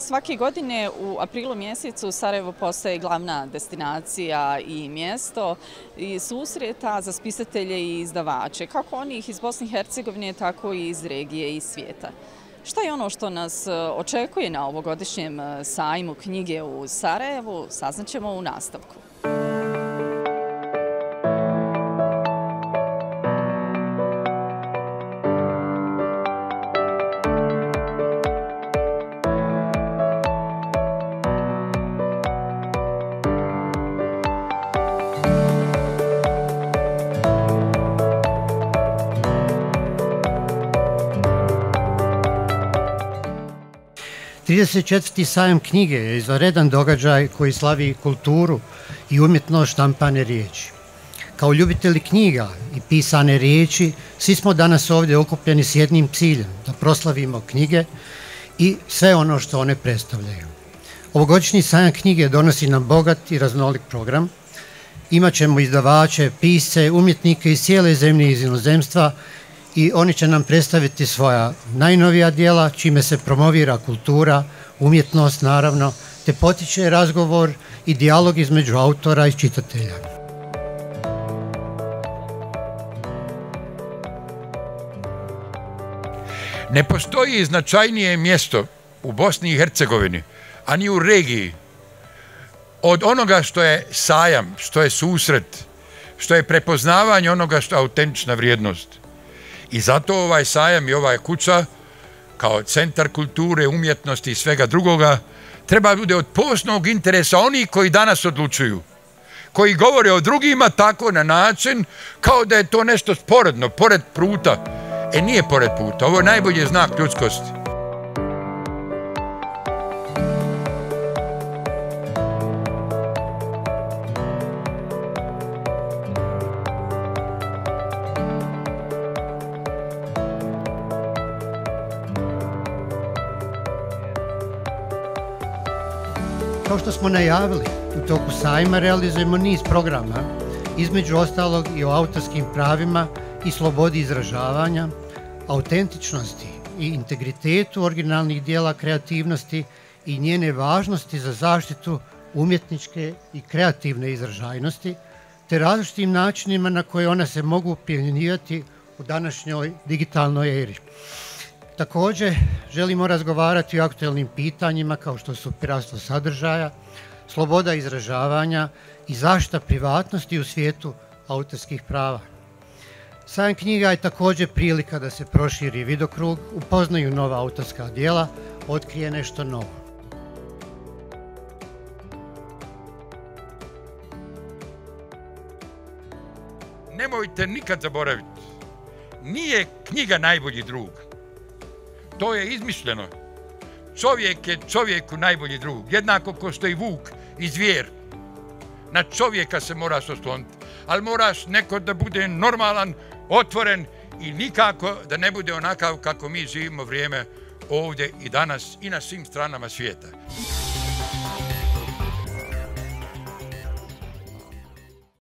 Svake godine u aprilu mjesecu Sarajevo postaje glavna destinacija i mjesto i susreta za spisatelje i izdavače, kako onih iz Bosne i Hercegovine, tako i iz regije i svijeta. Šta je ono što nas očekuje na ovogodišnjem sajmu knjige u Sarajevu, saznaćemo u nastavku. 34. sajam knjige je izvanredan događaj koji slavi kulturu i umjetnost štampane riječi. Kao ljubitelji knjiga i pisane riječi, svi smo danas ovdje okupljeni s jednim ciljem, da proslavimo knjige i sve ono što one predstavljaju. Ovogodišnji sajam knjige donosi nam bogat i raznolik program. Imaćemo izdavače, pisce, umjetnike iz cijele zemlje i iz inozemstva i oni će nam predstaviti svoja najnovija djela, čime se promovira kultura, umjetnost naravno, te potiče razgovor i dijalog između autora i čitatelja. Ne postoji značajnije mjesto u Bosni i Hercegovini, a ni u regiji, od onoga što je sajam, što je susret, što je prepoznavanje onoga što je autentična vrijednost. I zato ovaj sajam i ova kuća, kao centar kulture, umjetnosti i svega drugoga, treba bude od posebnog interesa onih koji danas odlučuju, koji govore o drugima tako na način kao da je to nešto sporedno, pored puta. Nije pored puta, ovo je najbolji znak ljudskosti. Kao što smo najavili, u toku sajma realizujemo niz programa, između ostalog i o autorskim pravima i slobodi izražavanja, autentičnosti i integritetu originalnih dijela kreativnosti i njene važnosti za zaštitu umjetničke i kreativne izražajnosti, te različitim načinima na koje one se mogu primjenjivati u današnjoj digitalnoj eri. Također, želimo razgovarati o aktualnim pitanjima kao što su piratstvo sadržaja, sloboda izražavanja i zaštita privatnosti u svijetu autorskih prava. Sajam knjiga je također prilika da se proširi vidokrug, upoznaju nova autorska djela, otkrije nešto novo. Nemojte nikad zaboraviti, nije knjiga najbolji drug. To je izmišljeno. Čovjek je čovjeku najbolji drug, jednako kao što i vuk i zvijer. Na čovjeka se moraš osloniti, ali moraš neko da bude normalan, otvoren i nikako da ne bude onakav kako mi živimo vrijeme ovdje i danas i na svim stranama svijeta.